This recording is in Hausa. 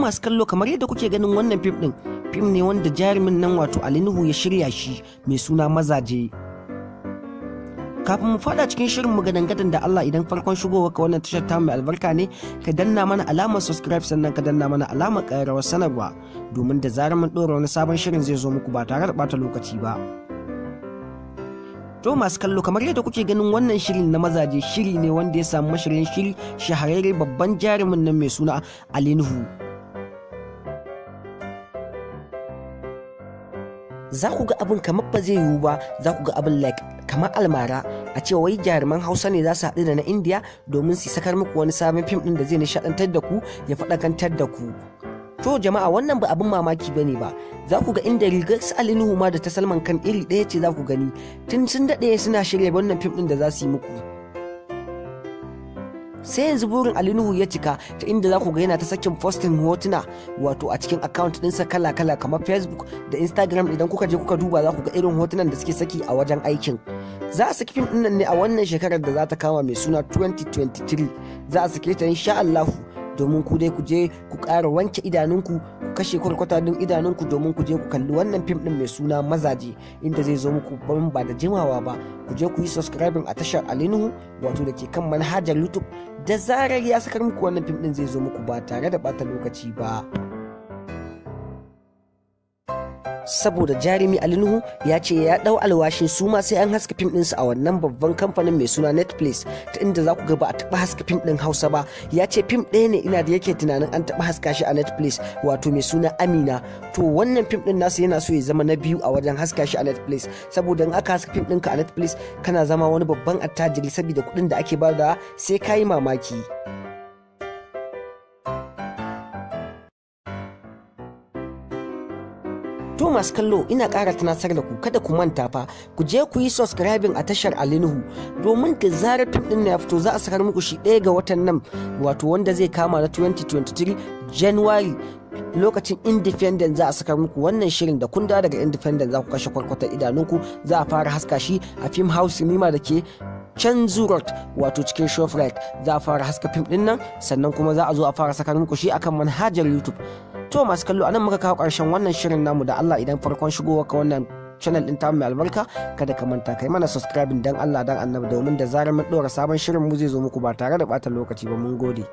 Masu kallo, kamar yadda kuke ganin wannan fim din, fim ne wanda jarumin nan wato Ali Nuhu ya shirya shi mai suna Mazaje. Kafin mu fada cikin shirin mu gadan-gadan, da Allah idan farkon shigowa ka wannan tashar ta mai albarka ne, ka danna mana alamar subscribe, sannan ka danna mana alamar ƙararrawar sanarwa, domin da zarar mun ɗora wani sabon shirin zai zo muku ba tare da ɓata lokaci ba. To masu kallo, kamar yadda kuke ganin wannan shirin na Mazaje, shiri ne wanda ya samu mashirin shiri shahararre babban jarumin nan mai suna Ali Nuhu. Za ku ga abin kamar ba zai yiwu ba, za ku ga abin like kamar almara, a ce wai jaruman Hausa ne za su haɗu da na Indiya domin su sakar muku wani sabon fim ɗin da zai nishaɗantar da ku, ya faɗakantar da ku. To jama'a, wannan ba abin mamaki ba ne ba. Za ku ga inda rigar su Ali Nuhu ma da ta Salman Khan iri ɗaya ce. Za ku gani tun sun daɗe suna shirya wannan fim ɗin da za su yi muku, sai yanzu burin Ali Nuhu ya cika, ta inda za ku ga yana ta sakin posting hotuna wato a cikin account ɗinsa kala-kala kamar Facebook da Instagram. Idan kuka je kuka duba, za ku ga irin hotunan da suke saki a wajen aikin. Za a saki fim ɗin nan ne a wannan shekarar da za ta kama mai suna 2023. Za a sake ta insha Allahu, domin ku dai ku je ku ƙara wanke idanunku, ku kashe kwarkwata din idanunku, domin ku je ku kalli wannan fim din mai suna Mazaje, inda zai zo muku ban ba da jimawa ba. Ku je ku yi subscribing a tashar Ali Nuhu wato da ke kan manhajar YouTube. Da zarar ya sakar muku wannan fim din, zai zo muku ba tare da bata lokaci ba, saboda jarumi Ali Nuhu ya ce ya dau alwashin su ma sai an haska fim ɗinsu a wannan babban kamfanin mai suna Netflix, ta inda za ku ga ba a taɓa haska fim ɗin Hausa ba. Ya ce fim ɗaya ne ina da yake tunanin an taɓa haska shi a Netflix, wato mai suna Amina. To wannan fim ɗin nasu yana so ya zama na biyu a wajen haska shi a Netflix, saboda in aka haska fim ɗinka a Netflix, kana zama wani babban attajiri, saboda kuɗin da ake bada sai ka yi mamaki. To masu kallo, ina ƙara tunasar da ku, kada ku manta fa, ku je ku yi subscribing a tashar Ali Nuhu, domin da zarar fim ɗin ya fito, za a sakar muku shi 1 ga watan nan, wato wanda zai kama na 2023 January, lokacin Independent za a sakar muku wannan shirin. Da kun dawo daga Independent, za ku kashe kwarkwatar idanunku. Za a fara haska shi a Film House Cinema da ke can Zoo Road, wato cikin Shoprite. Za a fara haska fim din nan, sannan kuma za a zo a fara sakar muku shi akan manhajar YouTube. To masu kallo, anan muka kawo ƙarshen wannan shirin namu. Da Allah idan farkon shigowa ka wannan channel din tamu mai albarka, kada ka manta kai mana subscribing, dan Allah dan Annabi, domin da zarar mun ɗora sabon shirin mu zai zo muku ba tare da ɓata lokaci ba. Mun gode.